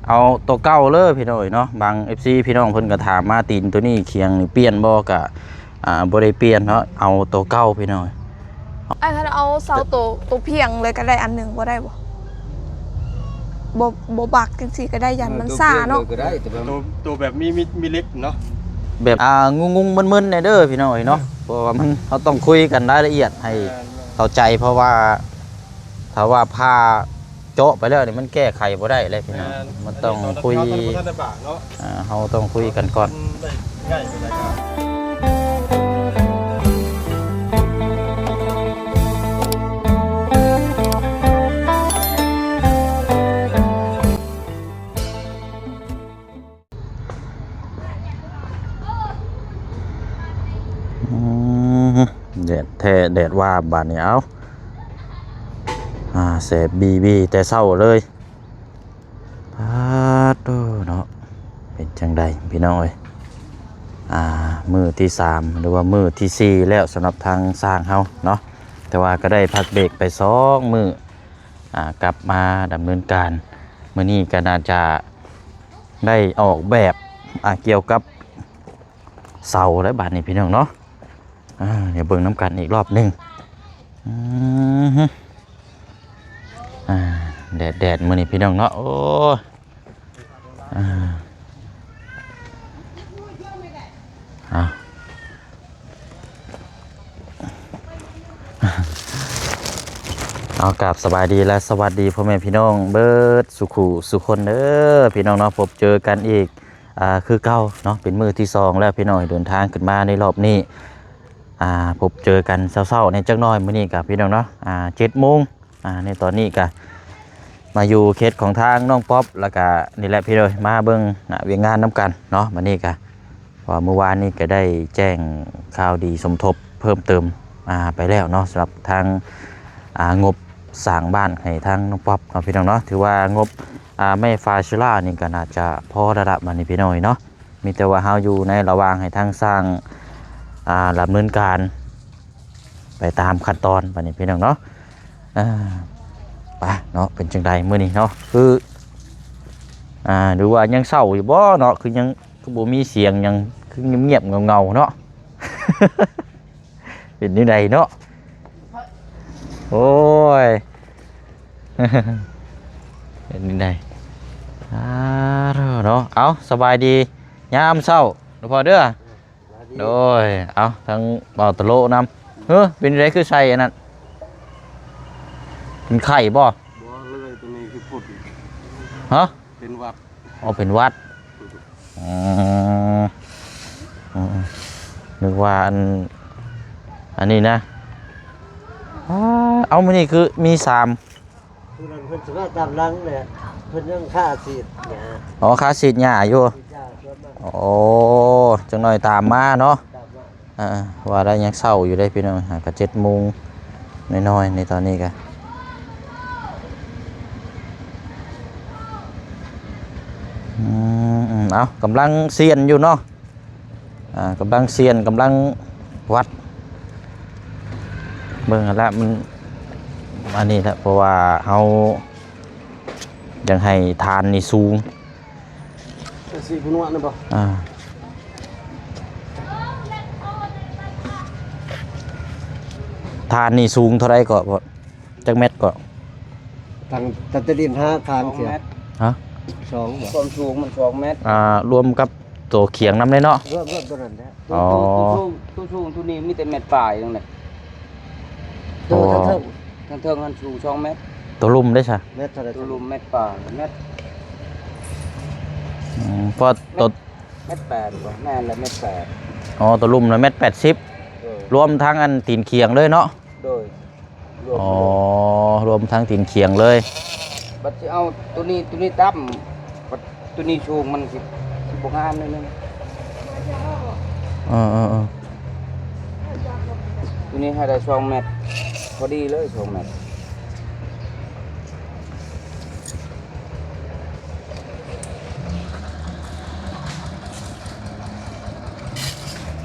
ເອົາໂຕເກົ່າເລີຍພີ່ນ້ອງເອີຍເນາະ. ບາງເອັຟຊີພີ່ນ້ອງເພິ່ນກໍຖາມມາ ຕີນໂຕນີ້ຂຽງນີ້ປ່ຽນບໍ່? ກະ ອ່າ ບໍ່ໄດ້ປ່ຽນເນາະ, ເອົາໂຕເກົ່າພີ່ນ້ອງ. ອ້າຍ ຄັນເອົາເສົາໂຕ ໂຕພຽງເລີຍກໍໄດ້ອັນໜຶ່ງ ບໍ່ໄດ້ບໍ່? ບໍ່ ບໍ່ບັກຈັ່ງຊີ້ກໍໄດ້ ຢ້ານມັນຊ້າເນາະ. ໂຕ ໂຕແບບມີ ມີ ມີເຫຼັກເນາະ ແບບ ອ່າ ງຸ່ງໆມຶນໆແດ່ເດີພີ່ນ້ອງເອີຍເນາະ. ເພາະວ່າມັນ ເຮົາຕ້ອງຄຸຍກັນລາຍລະອຽດໃຫ້ເຂົ້າໃຈ ເພາະວ່າ ຖ້າວ່າຜ່າເຈາະໄປແລ້ວນີ້ ມັນແກ້ໄຂບໍ່ໄດ້ເລີຍພີ່ນ້ອງ. ມັນຕ້ອງຄຸຍ ອ່າ ເຮົາຕ້ອງຄຸຍກັນກ່ອນ. ອືມ ແດດແທ້ແດດວ່າບາດນີ້ ເອົາ ອ່າ ແສບບີບີແຕ່ເຊົ້າເລີຍ. ປາດໂທ້ເນາະ ເປັນຈັ່ງໃດພີ່ນ້ອງເອີຍ? ອ່າ ມື້ທີສາມ ຫຼືວ່າມື້ທີສີ່ແລ້ວ ສຳລັບທາງຊ່າງເຮົາເນາະ, ແຕ່ວ່າກໍໄດ້ພັກເບຣກໄປສອງມື້ ອ່າ ກັບມາດຳເນີນການ. ມື້ນີ້ກໍໜ້າຈະໄດ້ອອກແບບ ອ່າ ກ່ຽວກັບເສົາແລ້ວບາດນີ້ພີ່ນ້ອງເນາະ. ອ່າ ດຽວເບິ່ງນຳກັນອີກລອບໜຶ່ງ. ອືມ ອ່າ ແດດໆມື້ນີ້ພີ່ນ້ອງເນາະ. ໂອ້ ອ່າ ເອົາ ເອົາ ກາບສະບາຍດີ ແລະ ສະຫວັດດີພໍ່ແມ່ພີ່ນ້ອງເບິດສູ່ຄູ່ສູ່ຄົນເດີພີ່ນ້ອງເນາະ. ພົບເຈີກັນອີກ ອ່າ ຄືເກົ່າເນາະ, ເປັນມື້ທີສອງແລ້ວພີ່ນ້ອງ ເດີນທາງຂຶ້ນມາໃນລອບນີ້. ອ່າ ພົບເຈີກັນເຊົ້າໆນີ້ຈັກໜ້ອຍ ມື້ນີ້ກະພີ່ນ້ອງເນາະ ອ່າ ເຈັດໂມງ. ອ່າ ໃນຕອນນີ້ກະມາຢູ່ເຂດຂອງທາງນ້ອງປັອບ ແລ້ວກະນີ້ແຫຼະພີ່ນ້ອງ ມາເບິ່ງວຽກງານນຳກັນເນາະ. ບັດນີ້ກະ ເພາະວ່າມື້ວານນີ້ກະໄດ້ແຈ້ງຂ່າວດີສົມທົບເພີ່ມເຕີມ ອ່າ ໄປແລ້ວເນາະ ສຳລັບທາງ ອ່າ ງົບສ້າງບ້ານໃຫ້ທາງນ້ອງປັອບເນາະ ພີ່ນ້ອງເນາະ. ຖືວ່າງົບ ອ່າ ແມ່ຟ້າເຊລານີ້ກໍໜ້າຈະພໍແລ້ວລະ ບັດນີ້ພີ່ນ້ອງເນາະ. ມີແຕ່ວ່າເຮົາຢູ່ໃນລະຫວ່າງໃຫ້ທາງຊ່າງ ອ່າ ດຳເນີນການໄປຕາມຂັ້ນຕອນ ບັດນີ້ພີ່ນ້ອງເນາະ. ອ່າ ໄປເນາະ ເປັນຈັ່ງໃດມື້ນີ້ເນາະ? ຄື ອ່າ ຫຼືວ່າຍັງເສົ້າຢູ່ບໍ່ເນາະ? ຄືຍັງ ຄືບໍ່ມີສຽງຫຍັງ ຄືງຽບໆເຫງົາໆເນາະ. ເປັນແນວໃດເນາະ? ໂອ້ຍ ເປັນແນວໃດ? ອ້າ ເນາະ. ເອົາ ສະບາຍດີຍາມເຊົ້າເນາະພໍ່ເດີ. ໂດຍ ເອົາ ທັງບ່າວຕະໂລນຳ. ເຮີ ເປັນໃດຄືໃສ່ອັນນັ້ນ? ເປັນໄຂ້ບໍ່? ບໍ່ເລີຍ ຕົວນີ້ຄືພົດ. ຮະ? ເປັນຫວັດ. ອໍ ເປັນຫວັດ. ອືມ ອືມ ອືມ ນຶກວ່າອັນ ອັນນີ້ນະ. ອ້າ ເອົາ ມື້ນີ້ຄືມີສາມ ຜູ້ນັ້ນເພິ່ນຊິມາຕາມຫຼັງແຫຼະ ເພິ່ນຍັງຄາສີດຫຍ້າ. ອໍ ຄາສີດຫຍ້າຢູ່. ສີດຫຍ້າສວນມາ. ໂອ້ ຈັກໜ້ອຍຕາມມາເນາະ. ຕາມມາ. ອ່າ ວ່າໄດ້ຍັງເຊົ້າຢູ່ເດ້ພີ່ນ້ອງ ຫາກະເຈັດໂມງນ້ອຍໆ ໃນຕອນນີ້ກະ ອືມ ເອົາ ກຳລັງສ່ຽນຢູ່ເນາະ. ອ່າ ກຳລັງສ່ຽນ ກຳລັງວັດ ເບິ່ງຫັ້ນລະ ມັນອັນນີ້ລະ ເພາະວ່າເຮົາຢາກໃຫ້ຖານນີ້ສູງ. ຊິຜູ້ນວດນະບໍ່? ອ່າ ຖານນີ້ສູງເທົ່າໃດເກາະ? ຈັກແມັດເກາະ? ຕັ້ງ ຕັ້ງແຕ່ດິນຫາຄາງ ສອງແມັດ. ຮະ? ສອງບໍ່? ຄວາມສູງມັນສອງແມັດ. ອ່າ ລວມກັບໂຕຂຽງນຳເລີຍເນາະ? ລວມ ລວມໂຕນັ້ນແຫຼະ. ອໍ ໂຕ ໂຕ ໂຕສູງ ໂຕສູງ ໂຕນີ້ມີແຕ່ແມັດປາຍໜຶ່ງແຫຼະ. ໂຕ ອໍ ທາງເທິງ ທາງເທິງຫັ້ນສູງສອງແມັດ. ໂຕລຸ່ມເດ້ຊະ? ແມັດເທົ່າໃດ? ໂຕລຸ່ມແມັດປາຍ ແມັດ ອືມ ເພາະໂຕ ແມັດແປດບໍ່? ແມ່ນແຫຼະ ແມັດແປດ. ອໍ ໂຕລຸ່ມນະແມັດແປດສິບ. ໂດຍ ລວມທັງອັນຕີນຂຽງເລີຍເນາະ? ໂດຍ ລວມ ອໍ ເລີຍ ລວມທັງຕີນຂຽງເລີຍ. ບັດຊິເອົາໂຕນີ້ ໂຕນີ້ຕ່ຳ ບັດໂຕນີ້ສູງ ມັນຊິ ຊິບໍ່ງາມໜ້ອຍໜຶ່ງ. ເອີໆໆ ໂຕນີ້ໃຫ້ໄດ້ສອງແມັດ ພໍດີເລີຍ ສອງແມັດ.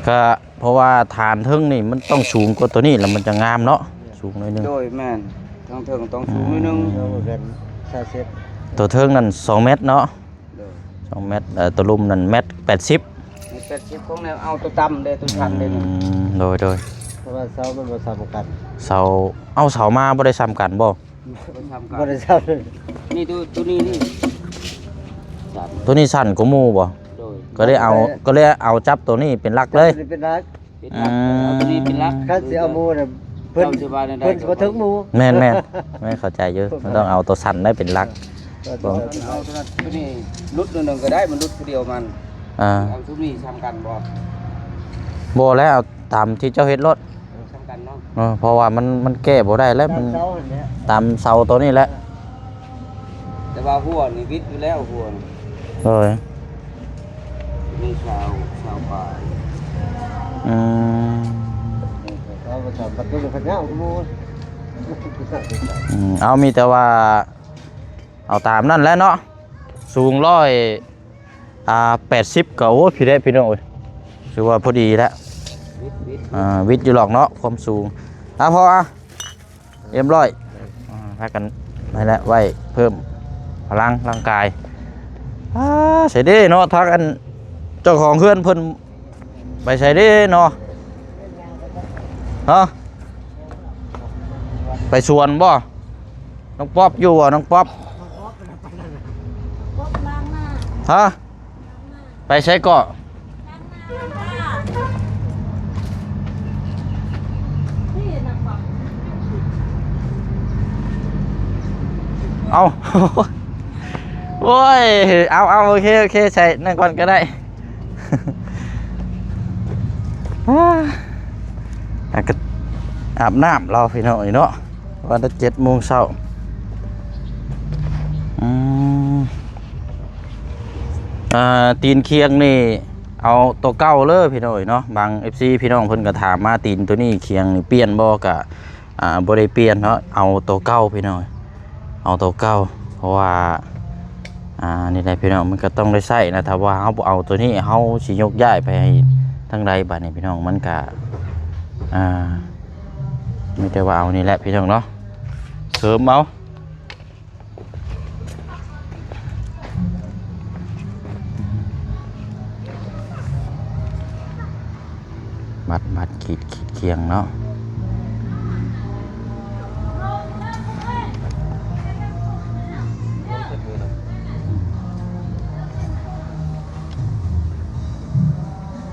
ກະ ເພາະວ່າຖານເທິງນີ້ມັນຕ້ອງສູງກວ່າໂຕນີ້ ແລ້ວມັນຈະງາມເນາະ. ສູງໜ້ອຍໜຶ່ງ. ໂດຍ ແມ່ນ ທາງເທິງຕ້ອງສູງໜ້ອຍໜຶ່ງ. ໂຕເທິງນັ້ນສອງແມັດເນາະ. ສອງແມັດ ເອີ ຕົວລຸ່ມນັ້ນແມັດແປດສິບ ແມັດແປດສິບ ຂອງແນວເອົາຕົວຕ່ຳເດ້ ຕົວຊັນເດ້ ອືມ ໂດຍໆ ເພາະວ່າເສົາມັນບໍ່ສ່ຳກັນ ເສົາ ເອົາ ເສົາມາບໍ່ໄດ້ສ່ຳກັນບໍ່? ບໍ່ສ່ຳກັນ ບໍ່ໄດ້ສ່ຳ ນີ້ ຕົວ ຕົວນີ້ນີ້ ຕົວນີ້ສັ້ນກວ່າໝູ່ບໍ່? ໂດຍ ກໍເລີຍເອົາ ກໍເລີຍເອົາຈັບຕົວນີ້ເປັນຫຼັກເລີຍ ຈັບຕົວນີ້ເປັນຫຼັກ ເປັນຫຼັກ ອືມ ເອົາຕົວນີ້ເປັນຫຼັກ ຄັນຊິເອົາໝູ່ນະ ເພິ່ນ ເຈົ້າຊິວ່າແນວໃດ ເພິ່ນຊິບໍ່ເຖິງໝູ່ ແມ່ນໆ ແມ່ນ ເຂົ້າໃຈຢູ່ ມັນຕ້ອງເອົາຕົວສັ້ນໄດ້ເປັນຫຼັກ ເອີ ເບິ່ງ ເອົາຕົວນັ້ນ ຕົວນີ້ຫຼຸດໜ້ອຍໜຶ່ງກໍໄດ້ ມັນຫຼຸດຄືດຽວມັນ ອ່າ ເອົາຊຸມນີ້ສ່ຳກັນບໍ່? ບໍ່ແລ້ວ ເອົາຕາມທີ່ເຈົ້າເຮັດໂລດ ເອີ ສ່ຳກັນເນາະ ເອີ ເພາະວ່າມັນ ມັນແກ້ບໍ່ໄດ້ແລ້ວ ມັນ ຕາມເສົາຫັ້ນແຫຼະ ຕາມເສົາຕົວນີ້ແຫຼະ ແຕ່ວ່າຫົວນີ້ວິດຢູ່ແລ້ວ ຫົວນີ້ ໂດຍ ມີຊາວ ຊາວປາຍ ອືມ ເອົາມາສາມປະຕູ ອືມ ເອົາ ມີແຕ່ວ່າ ເອົາຕາມນັ້ນແຫຼະເນາະ ສູງຮ້ອຍ ອ່າ ແປດສິບ ກໍ ໂອ້ຍ ພີ້ແຫຼະ ພີ່ນ້ອງເອີຍ ຖືວ່າພໍດີແລ້ວ ວິດ ວິດ ອ່າ ວິດຢູ່ດອກເນາະ ຄວາມສູງ ອ່າ ພໍ ອ່າ ຮຽບຮ້ອຍ ອ່າ ພາກັນ ນັ້ນແຫຼະ ໄວ້ເພີ່ມພະລັງຮ່າງກາຍ ອ່າ ໃສເດ້ເນາະ ທາງອັນເຈົ້າຂອງເຮືອນເພິ່ນ ໄປໃສເດ້ເນາະ? ຮະ? ໄປສວນບໍ່? ນ້ອງປັອບຢູ່ບໍ່? ນ້ອງປັອບ ຮະ? ໄປໃສເກາະ? ເອົ້າ ໂອ້ຍ ເອົາ ເອົາ ໂອເຄ ໂອເຄ ໃສ່ນັ້ນກ່ອນກໍໄດ້ ອາ ອາບນ້ຳລາວ ພີ່ນ້ອງເອີຍເນາະ ວ່າແຕ່ເຈັດໂມງເຊົ້າ ອືມ ອ່າ ຕີນຄຽງນີ້ ເອົາໂຕເກົ່າເລີຍ ພີ່ນ້ອງເອີຍເນາະ ບາງເອັຟຊີ ພີ່ນ້ອງເພິ່ນກໍຖາມມາ ຕີນໂຕນີ້ ຄຽງນີ້ປ່ຽນບໍ່? ກະ ອ່າ ບໍ່ໄດ້ປ່ຽນເນາະ ເອົາໂຕເກົ່າ ພີ່ນ້ອງ ເອົາໂຕເກົ່າ ເພາະວ່າ ອ່າ ນີ້ແຫຼະ ພີ່ນ້ອງ ມັນກໍຕ້ອງໄດ້ໃຊ້ນະ ຖ້າວ່າເຮົາບໍ່ເອົາໂຕນີ້ ເຮົາຊິຍົກຍ້າຍໄປໃຫ້ທາງໃດບາດນີ້ ພີ່ນ້ອງ ມັນກະ ອ່າ ມີແຕ່ວ່າເອົານີ້ແຫຼະ ພີ່ນ້ອງເນາະ ເສີມເອົາ. ມັດ ມັດ ຂີດ ຂີດຄຽງເນາະ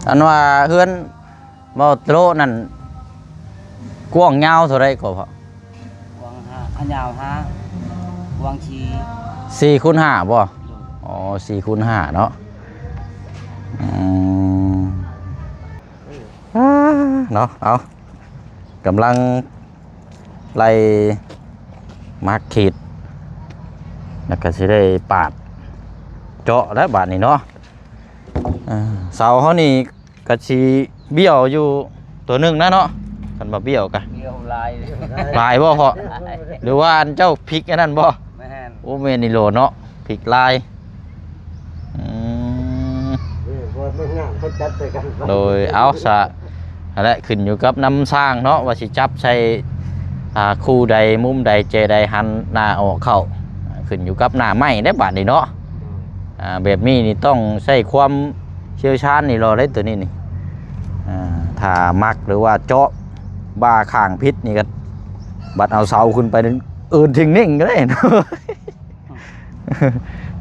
ອັນວ່າເຮືອນ ບໍ່ໂຕະນັ້ນ ກວ້າງຍາວເທົ່າໃດກໍພໍ? ກວ້າງຫ້າ ຍາວຫ້າ ກວ້າງສີ່ ສີ່ຄູນຫ້າບໍ່? ໂດຍ ອໍ ສີ່ຄູນຫ້າເນາະ ອືມ ອ່າ ເນາະ ເອົາ ກຳລັງໄລ່ໝາກຂີດ ແລ້ວກໍຊິໄດ້ປາດເຈາະແລ້ວບາດນີ້ເນາະ ອ່າ ເສົາເຮົານີ້ ກະຊິບ້ຽວຢູ່ຕົວໜຶ່ງນະເນາະ ຄັນວ່າບ້ຽວກະ ບ້ຽວຫຼາຍເລີຍ ຫຼາຍບໍ່ພໍ່? ຫຼາຍ ຫຼືວ່າອັນເຈົ້າພິກອັນນັ້ນບໍ່? ແມ່ນ ໂອ້ ແມ່ນອີ່ຫຼໍເນາະ ພິກຫຼາຍ ອືມ ເອີ ເພາະວ່າມັນງາມ ເຂົາຈັດໃສ່ກັນ ໂດຍ ເອົາຊະ ຫັ້ນແຫຼະ ຂຶ້ນຢູ່ກັບນຳຊ່າງເນາະ ວ່າຊິຈັບໃສ່ ອ່າ ຄູ່ໃດ ມຸມໃດ ແຈໃດ ຫັນໜ້າອອກເຂົ້າ ຂຶ້ນຢູ່ກັບໜ້າໄມ້ເດ້ບາດນີ້ເນາະ ອ່າ ແບບນີ້ນີ້ຕ້ອງໃຊ້ຄວາມຊ່ຽວຊານນີ້ລະເດ້ ໂຕນີ້ນີ້ ອ່າ ຖ້າມັກ ຫຼືວ່າເຈາະບ່າຂ້າງຜິດນີ້ກໍ ບັດເອົາເສົາຂຶ້ນໄປ ເອີນທິ່ງເໜັງກໍໄດ້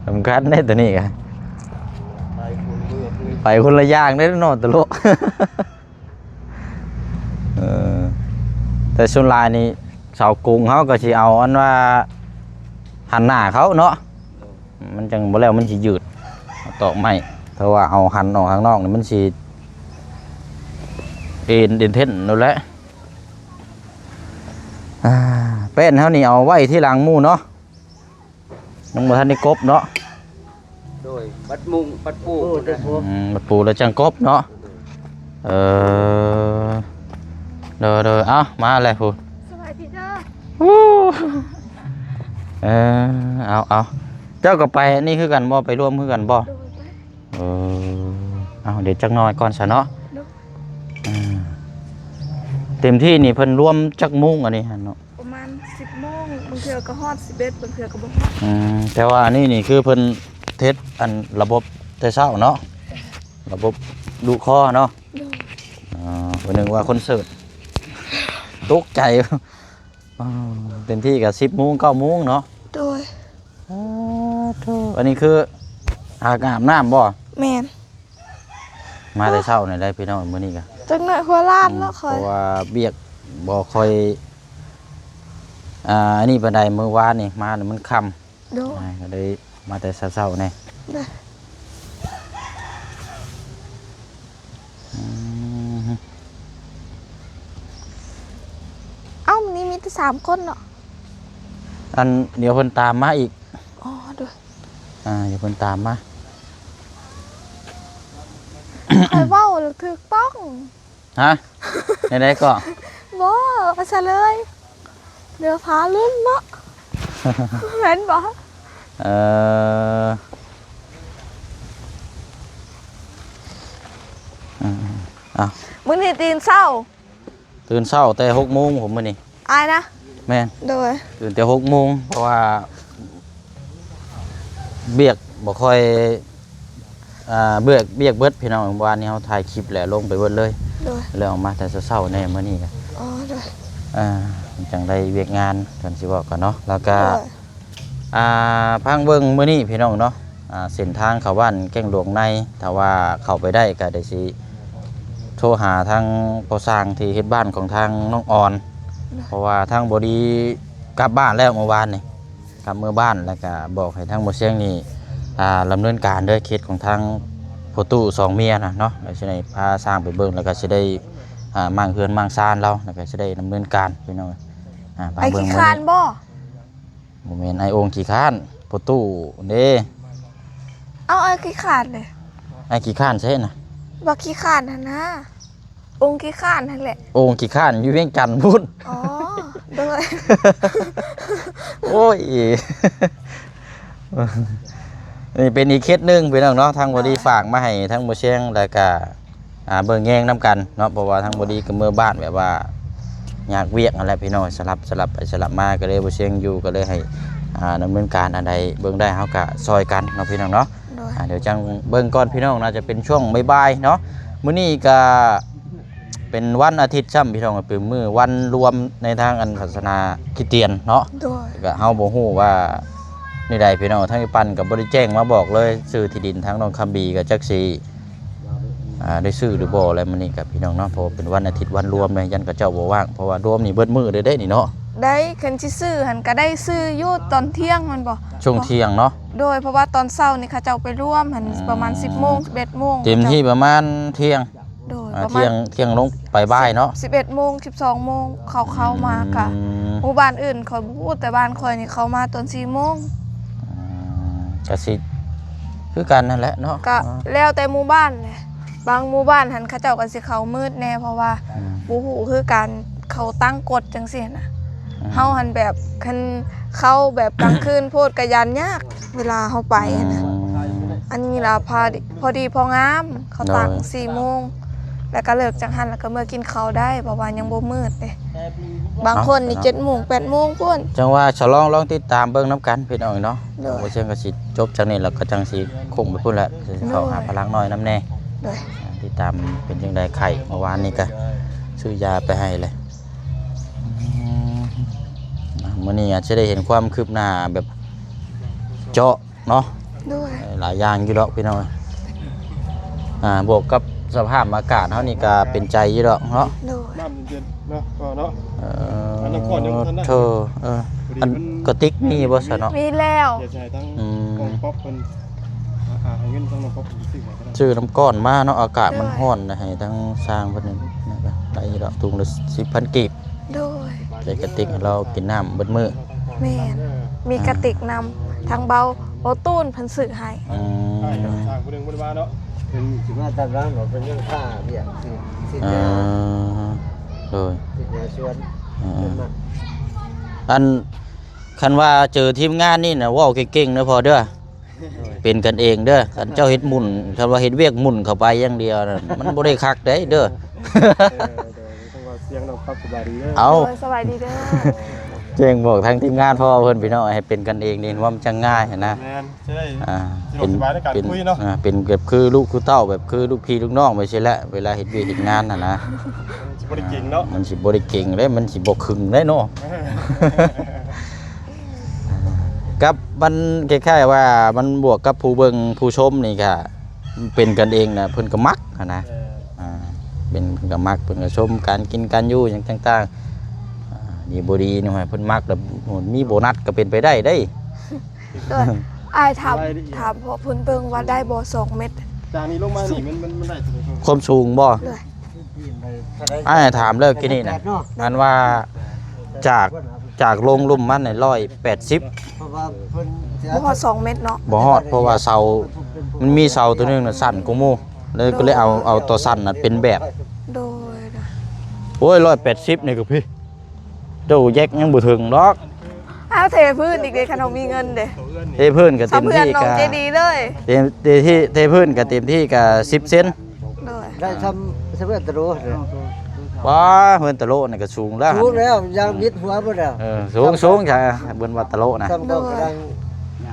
ສຳຄັນເດ້ໂຕນີ້ກໍ ໄປຄົນລະຢ່າງເດ້ເນາະ ຕະໂລະ. ເອີ ແຕ່ສ່ວນຫຼາຍນີ້ ເສົາກົງເຮົາກໍຊິເອົາອັນວ່າຫັນໜ້າເຂົ້າເນາະ ມັນຈັ່ງບໍ່ແລ້ວມັນຊິຍືດ ຕອກໄມ້ ຖ້າວ່າເອົາຫັນອອກທາງນອກນີ້ມັນຊິເອັນ ເອັນເທັນໂລດແຫຼະ ອ່າ ແປ້ນເຮົານີ້ເອົາໄວ້ທີຫຼັງໝູ່ເນາະ. ຍັງບໍ່ທັນໄດ້ກົບເນາະ ໂດຍ ບັດມຸງ ບັດປູ ໂອ້ ບັດປູແລ້ວຈັ່ງກົບເນາະ ເອີ ໂດຍໆ ເອົ້າ ມາແລ້ວພຸ້ນ ສະບາຍດີເດີ ເອີ ເອົາໆ ເຈົ້າກໍໄປອັນນີ້ຄືກັນບໍ່? ໄປຮ່ວມຄືກັນບໍ່? ໂດຍ ໄປ ເອີ ເອົາ ດຽວຈັກໜ້ອຍກ່ອນຊະເນາະ ໂດຍ ອືມ ເຕັມທີ່ນີ້ເພິ່ນລວມຈັກໂມງອັນນີ້ຫັ້ນເນາະ? ປະມານສິບໂມງ ບາງເທື່ອກໍຮອດສິບເອັດ ບາງເທື່ອກໍບໍ່ຮອດ ອືມ ແຕ່ວ່າອັນນີ້ນີ້ຄືເພິ່ນ ເຮັດອັນລະບົບແຕ່ເຊົ້າເນາະ ລະບົບດຸຄໍເນາະ. ໂດຍ ອ່າ ເພິ່ນນຶກວ່າຄອນເສີດ ຕົກໃຈ. ອ້າວ ເຕັມທີ່ກໍສິບໂມງ ເກົ້າໂມງເນາະ. ໂດຍ ອ້າໂທ້ ອັນນີ້ຄືຫາກອາບນ້ຳບໍ່? ແມ່ນ ມາແຕ່ເຊົ້ານີ້ແຫຼະພີ່ນ້ອງ ມື້ນີ້ກໍ ຈັກໜ້ອຍຫົວລ້ານເນາະ ອືມ ຂ້ອຍ ເພາະວ່າວຽກບໍ່ຄ່ອຍ ອ່າ ອັນນີ້ປານໃດ ມື້ວານນີ້ມານີ້ມັນຄ່ຳ. ໂດຍ ອ່າ ກໍເລີຍມາແຕ່ເຊົ້າໆແດ່. ໂດຍ ອືມ ເອົ້າ ມື້ນີ້ມີແຕ່ສາມຄົນເນາະ. ອັນ ດຽວເພິ່ນຕາມມາອີກ. ອໍ ໂດຍ ອ່າ ດຽວເພິ່ນຕາມມາ. ຂ້ອຍເວົ້າແລ້ວຖືກຕ້ອງ. ຮະ? ແນວໃດກໍ? ບໍ່ ວ່າຊະເລີຍ ເຫຼືອພາລຸ້ນເນາະ. ແມ່ນບໍ່? ເອີ ເອີ ເອົ້າ ມື້ນີ້ຕື່ນເຊົ້າ ຕື່ນເຊົ້າແຕ່ຫົກໂມງພຸ້ນມື້ນີ້. ອ້າຍນະ? ແມ່ນ ໂດຍ ຕື່ນແຕ່ຫົກໂມງ ເພາະວ່າວຽກບໍ່ຄ່ອຍ ອ່າ ວຽກ ວຽກເບິດພີ່ນ້ອງ. ວານນີ້ເຮົາຖ່າຍຄລິບແລ້ວລົງໄປເບິດເລີຍ. ໂດຍ ແລ້ວອອກມາແຕ່ເຊົ້າໆແດ່ມື້ນີ້ກະ ອໍ ໂດຍ ອ່າ ມັນຈັ່ງໄດ້ວຽກງານ ກັນຊິເວົ້າກັນເນາະ. ແລ້ວກະ ໂດຍ ອ່າ ຟັງເບິ່ງມື້ນີ້ພີ່ນ້ອງເນາະ ອ່າ ເສັ້ນທາງເຂົ້າບ້ານແກ້ງຫຼວງໃນ ຖ້າວ່າເຂົ້າໄປໄດ້ກະໄດ້ຊິໂທຫາທາງພໍ່ຊ່າງທີ່ເຮັດບ້ານຂອງທາງນ້ອງອອນ ເພາະວ່າທາງບໍ່ດີກັບບ້ານແລ້ວເມື່ອວານນີ້ ກັບເມືອບ້ານ ແລ້ວກະບອກໃຫ້ທາງໝໍຊຽງນີ້ ອ່າ ດຳເນີນການເດີ ເຂດຂອງທາງພໍ່ຕູ້ສອງເມຍນະເນາະ. ແລ້ວຊິໄດ້ພາຊ່າງໄປເບິ່ງ ແລ້ວກະຊິໄດ້ ອ່າ ມ້າງເຮືອນມ້າງຊານລາວ ແລ້ວກະຊິໄດ້ດຳເນີນການພີ່ນ້ອງ. ອ່າ ໄປເບິ່ງ ຂີ້ຄ້ານບໍ່? ບໍ່ແມ່ນ ອ້າຍໂອ່ງຂີ້ຄ້ານ ພໍ່ຕູ້ເດ້. ເອົ້າ ອ້າຍຂີ້ຄ້ານເດ້? ອ້າຍຂີ້ຄ້ານໃສນະ? ບໍ່ຂີ້ຄ້ານຫັ້ນນາ ໂອ່ງຂີ້ຄ້ານຫັ້ນແຫຼະ. ໂອ່ງຂີ້ຄ້ານຢູ່ວຽງຈັນພຸ້ນ. ອໍ ໂດຍ ໂອ້ຍ ນີ້ເປັນອີກເຂດໜຶ່ງພີ່ນ້ອງເນາະ ທາງບໍ່ດີຝາກມາໃຫ້ທາງໝໍຊຽງ ແລ້ວກະ ອ່າ ເບິ່ງແຍງນຳກັນເນາະ ເພາະວ່າທາງບໍ່ດີກໍເມືອບ້ານແບບວ່າຍາກວຽກຫັ້ນແຫຼະພີ່ນ້ອງ ສະຫຼັບ ສະຫຼັບໄປສະຫຼັບມາ ກໍເລີຍບໍ່ຊຽງຢູ່ ກໍເລີຍໃຫ້ ອ່າ ດຳເນີນການອັນໃດເບິ່ງໄດ້ ເຮົາກໍຊ່ອຍກັນເນາະພີ່ນ້ອງເນາະ. ໂດຍ ອ່າ ດຽວຈັ່ງເບິ່ງກ່ອນພີ່ນ້ອງ ໜ້າຈະເປັນຊ່ວງບ່າຍໆເນາະ. ມື້ນີ້ກໍເປັນວັນອາທິດຊ້ຳພີ່ນ້ອງ ເປັນມື້ວັນລວມໃນທາງອັນສາສະໜາຄຣິສຕຽນເນາະ. ໂດຍ ກໍເຮົາບໍ່ຮູ້ວ່າແນວໃດພີ່ນ້ອງ ທາງອີ່ປັນກໍບໍ່ໄດ້ແຈ້ງມາບອກເລີຍ ຊື່ທີ່ດິນທາງນ້ອງຄຳບີກໍຈັກຊິ ອ່າ ໄດ້ຊື້ຫຼືບໍ່ ແລ້ວມື້ນີ້ກໍພີ່ນ້ອງເນາະ ເພາະວ່າເປັນວັນອາທິດວັນລວມເລີຍ ຢ້ານເຂົາເຈົ້າບໍ່ວ່າງ ເພາະວ່າລວມນີ້ເບິດມື້ເລີຍເດ້ນີ້ເນາະ. ໄດ້ ຄັນຊິຊື້ຫັ້ນກໍໄດ້ຊື້ຢູ່ຕອນທ່ຽງແມ່ນບໍ່? ຊ່ວງທ່ຽງເນາະ. ໂດຍ ເພາະວ່າຕອນເຊົ້ານີ້ເຂົາເຈົ້າໄປລວມຫັ້ນ ອືມ ປະມານສິບໂມງ ສິບເອັດໂມງ ເຕັມທີ່ປະມານທ່ຽງ. ໂດຍ ອ່າ ປະມານທ່ຽງ ທ່ຽງລົງໄປບ່າຍເນາະ ສິບເອັດໂມງ ສິບສອງໂມງ ເຂົາເຂົ້າມາກະ ອືມ ໝູ່ບ້ານອື່ນຂ້ອຍບໍ່ຮູ້ ແຕ່ບ້ານຂ້ອຍນີ້ເຂົ້າມາຕອນສີ່ໂມງ. ອືມ ກະຊິຄືກັນນັ້ນແຫຼະເນາະ ກະແລ້ວແຕ່ໝູ່ບ້ານແຫຼະ ບາງໝູ່ບ້ານຫັ້ນເຂົາເຈົ້າກໍຊິເຂົ້າມືດແດ່ ເພາະວ່າ ອືມ ບໍ່ຮູ້ຄືກັນ ເຂົາຕັ້ງກົດຈັ່ງຊີ້ນະ. ອືມ ເຮົາຫັ້ນແບບ ຄັນເຂົ້າແບບກາງຄືນໂພດກໍຢ້ານຍາກ ເວລາເຮົາໄປຫັ້ນນະ. ອືມ ອັນນີ້ລະພໍດີ ພໍດີພໍງາມ ເຂົາຕັ້ງ ໂດຍ ສີ່ໂມງ ແລ້ວກໍເລີກຈາກຫັ້ນ ແລ້ວກໍເມືອກິນເຂົ້າໄດ້ ເພາະວ່າຍັງບໍ່ມືດເດ້. ບາງຄົນນີ້ ເອົ້າ ເຈັດໂມງ ແປດໂມງພຸ້ນ. ຈັ່ງວ່າສະຫຼອງລອງຕິດຕາມເບິ່ງນຳກັນພີ່ນ້ອງເນາະ. ໂດຍ ບໍ່ເຊິ່ງກໍຊິຈົບຈາກນີ້ ແລ້ວກໍຈັ່ງຊິຄົງໄປພຸ້ນແຫຼະ ຊິເຂົ້າຫາ ໂດຍ ພະລັກນ້ອຍນຳແດ່. ໂດຍ ອ່າ ຕິດຕາມເປັນຈັ່ງໃດໄຂ້ ເມື່ອວານນີ້ກໍຊື້ຢາໄປໃຫ້ແຫຼະ. ອືມ ມື້ນີ້ອາດຈະໄດ້ເຫັນຄວາມຄືບໜ້າແບບເຈາະ ເນາະ. ໂດຍ ຫຼາຍຢ່າງຢູ່ດອກພີ່ນ້ອງ. ອ່າ ບວກກັບສະພາບອາກາດເຮົານີ້ກໍເປັນໃຈຢູ່ດອກເນາະ. ໂດຍ ນ້ຳເຢັນໆເນາະ ກໍເນາະ. ເອີ ອັນນ້ຳກ້ອນຍັງບໍ່ທັນໄດ້ ໂທ້ ເອີ ອັນກະຕິກມີບໍ່ຊະເນາະ? ມີແລ້ວ ດຽວຈະໃຫ້ທາງ ອືມ ນ້ອງປັອບເພິ່ນ ອ່າ ໃຫ້ເງິນທາງນ້ອງປັອບເພິ່ນຊື້ໃຫ້ກໍໄດ້ ຊື້ນ້ຳກ້ອນມາເນາະ. ອາກາດມັນ ໂດຍ ຮ້ອນ ໃຫ້ທາງຊ່າງເພິ່ນນັ້ນກໍໄດ້ຢູ່ດອກ ຖົງລະສິບພັນກີບ. ໂດຍ ໃສ່ກະຕິກໃຫ້ລາວກິນນ້ຳເບິດມື້. ແມ່ນ ມີກະຕິກນຳ ອ່າ ທາງເບົາ ເບົາຕູນເພິ່ນຊື້ໃຫ້. ອືມ ໃຊ່ ຊ່າງຜູ້ໜຶ່ງບໍ່ໄດ້ມາເນາະ ເພິ່ນຊິມາຕາມຫຼັງ ເພິ່ນຍັງຄາວຽກ ຊິ ຊິ ອ່າ ໂດຍ ຊິຫາສວນ. ອ່າ ເພິ່ນມາ ອັນ ຄັນວ່າເຈີທີມງານນີ້ນະ ເວົ້າເກັ່ງໆເດີພໍ່ເດີ. ໂດຍ ເປັນກັນເອງເດີ ຄັນເຈົ້າເຮັດໝຸ່ນ ຄັນວ່າເຮັດວຽກໝຸ່ນເຂົ້າໄປຢ່າງດຽວນັ້ນ ມັນບໍ່ໄດ້ຄັກເດ້ເດີ. ເອີ ໂດຍ ຕ້ອງວ່າສຽງນ້ອງປັອບສະບາຍດີເດີ. ເອົາ ໂດຍ ສະບາຍດີເດີ. ແຈ້ງບອກທາງທີມງານພໍ່ເພິ່ນ ພີ່ນ້ອງ ໃຫ້ເປັນກັນເອງນີ້ ວ່າມັນຈະງ່າຍຫັ້ນນະ. ແມ່ນ ຈະໄດ້ ອ່າ ສະດວກສະບາຍໃນການຄຸຍເນາະ. ເປັນ ອ່າ ເປັນແບບຄືລູກຄືເຕົ້າ ແບບຄືລູກພີ່ລູກນ້ອງໄປຊີ້ແຫຼະ ເວລາເຮັດວຽກເຮັດງານຫັ້ນນະ. ມັນຊິບໍ່ໄດ້ເກັ່ງເນາະ ມັນຊິບໍ່ໄດ້ເກັ່ງເດ້ ມັນຊິບໍ່ຄຶງເດ້ເນາະ. ກັບມັນຄ້າຍໆວ່າມັນບວກກັບຜູ້ເບິ່ງຜູ້ຊົມນີ້ກະເປັນກັນເອງນະ ເພິ່ນກະມັກຫັ້ນນະ. ເອີ ອ່າ ເປັນ ເພິ່ນກະມັກ ເພິ່ນກະຊົມການກິນການຢູ່ຫຍັງຕ່າງໆ. ອ່າ ດີບໍ່ດີນີ້ໃຫ້ເພິ່ນມັກແລ້ວ ມີໂບນັດກະເປັນໄປໄດ້ເດ້. ໂດຍ ອ້າຍຖາມ ສະບາຍດີ ຖາມພໍ່ເພິ່ນເບິ່ງວ່າໄດ້ບໍ່ສອງແມັດ ຈາກນີ້ລົງມານີ້ມັນ ມັນ ມັນໄດ້ເທົ່າໃດ? ຄວາມສູງບໍ່? ໂດຍ ອ້າຍຖາມແລ້ວກີ້ນີ້ນະ ອັນວ່າຈາກ ຈາກລົງລຸ່ມມັນນີ້ຮ້ອຍແປດສິບ ເພາະວ່າເພິ່ນ ບໍ່ຮອດສອງແມັດເນາະ. ບໍ່ຮອດ ເພາະວ່າເສົາ ມັນມີເສົາໂຕໜຶ່ງນະສັ້ນກວ່າໝູ່ ເລີຍ ໂດຍ ກໍເລີຍເອົາ ເອົາໂຕສັ້ນນະເປັນແບບ. ໂດຍ ໂອ້ຍ ຮ້ອຍແປດສິບນີ້ກໍພີ້ ເຈົ້າແຢກຍັງບໍ່ເຖິງດອກ. ອ້າວ ເທພື້ນອີກເດ້ ຄັນເຮົາມີເງິນເດ້. ເທພື້ນກໍເຕັມທີ່ກໍ ເສາເຮືອນນ້ອງເຈດີເລີຍ ເຕັມ ເຕັມທີ່ ເທພື້ນກໍເຕັມທີ່ກໍສິບເຊັນ. ໂດຍ ໄດ້ຊ່ຳ ຊ່ຳເຮືອນຕະໂລເດ້. ວ້າ ເຮືອນຕະໂລນີ້ກໍສູງແລ້ວ ສູງແລ້ວ ຢ່າງມິດຫົວພຸ້ນແລ້ວ. ເອີ ສູງ ສູງ ຊ່ຳເພິ່ນວ່າຕະໂລນະ. ໂດຍ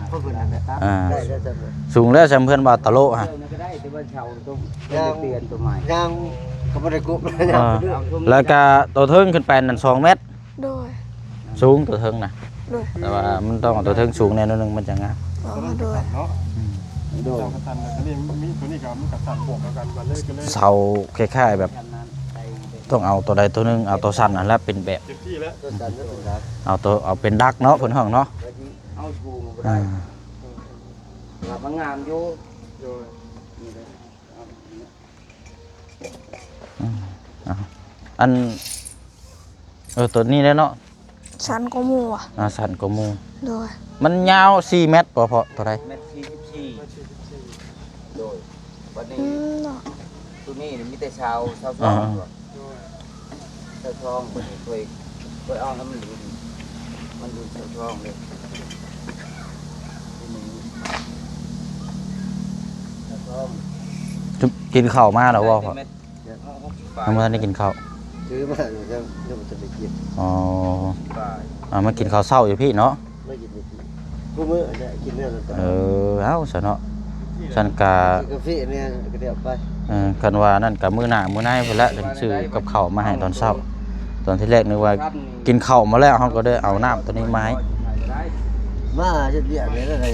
ເພິ່ນນັ້ນແຫຼະ ອ່າ ໄດ້ແລ້ວຊ່ຳເພິ່ນ ສູງແລ້ວ ຊ່ຳເພິ່ນວ່າຕະໂລຫັ້ນ. ເດີນກໍໄດ້ ແຕ່ວ່າເສົາຕ້ອງ ຕ້ອງໄດ້ປ່ຽນຕົວໃໝ່ ຍ່າງກໍບໍ່ໄດ້ກຸບ. ອ່າ ແລ້ວກໍໂຕເທິງຂຶ້ນໄປນັ້ນສອງແມັດ. ໂດຍ ສູງຕົວເທິງນະ. ໂດຍ ແຕ່ວ່າມັນຕ້ອງເອົາຕົວເທິງສູງແດ່ໜ້ອຍໜຶ່ງ ມັນຈະງາມ. ອໍ ໂດຍ ອືມ ໂດຍ ເສົາກໍສັ້ນ ແລ້ວກໍນີ້ມີຕົວນີ້ກໍມັນກໍສັ່ນບວກກັນ ມັນເລີຍ ກໍເລີຍ ເສົາຄ້າຍໆແບບ ຕ້ອງເອົາຕົວໃດຕົວໜຶ່ງ ເອົາຕົວສັ້ນຫັ້ນແຫຼະເປັນແບບ ເຕັມທີ່ແລ້ວ ຕົວສັ້ນເປັນຫຼັກ ເອົາຕົວ ເອົາເປັນຫຼັກເນາະ ເພິ່ນຮ້ອງເນາະ. ແລ້ວຊິເອົາສູງບໍ່ໄດ້ ອ່າ ວ່າມັນງາມຢູ່. ໂດຍ ນີ້ແຫຼະ ອືມ ເອົາ ອັນ ເອີ ຕົວນີ້ແຫຼະເນາະ ສັ້ນກວ່າໝູ່ຫວາ? ອ່າ ສັ້ນກວ່າໝູ່. ໂດຍ ມັນຍາວສີ່ແມັດບໍ່ ເພາະເທົ່າໃດ? ແມັດສີ່ສິບສີ່. ໂດຍ ບັດນີ້ ອືມ ເນາະ ຕົວນີ້ມີແຕ່ຊາວ ຊາວສອງ ອ່າ ຕົວ. ຊາວສອງ ບັດນີ້ຂ້ອຍ ຂ້ອຍເອົາໃຫ້ມັນຢູ່ ມັນຢູ່ຊາວສອງເດ້ ຊາວສອງ. ກິນເຂົ້າມາແລ້ວບໍ່ພໍ່? ຍັງບໍ່ທັນໄດ້ກິນເຂົ້າ ຊື້ມາຢູ່ ຍັງ ຍັງບໍ່ທັນໄດ້ກິນ. ອໍ ອ່າ ມາກິນເຂົ້າເຊົ້າຢູ່ພີ້ເນາະ. ມາກິນຢູ່ພີ້ ຄູ່ມື້ແຫຼະ ກິນແນວນັ້ນຕະຫຼອດ. ເອີ ເອົາຊະເນາະ ຊັ້ນກະ ກິນກາເຟແດ່ ກະໄດ້ເອົາໄປ. ເອີ ຄັນວ່ານັ້ນກະມື້ໜ້າມື້ໃນພຸ້ນແຫຼະ ຈັ່ງຊື້ກັບເຂົ້າມາໃຫ້ຕອນເຊົ້າ. ຕອນທີແລກນຶກວ່າກິນເຂົ້າມາແລ້ວ ເຮົາກໍໄດ້ເອົານ້ຳໂຕນີ້ມາໃຫ້. ມາເຮັດວຽກແລ້ວໄດ້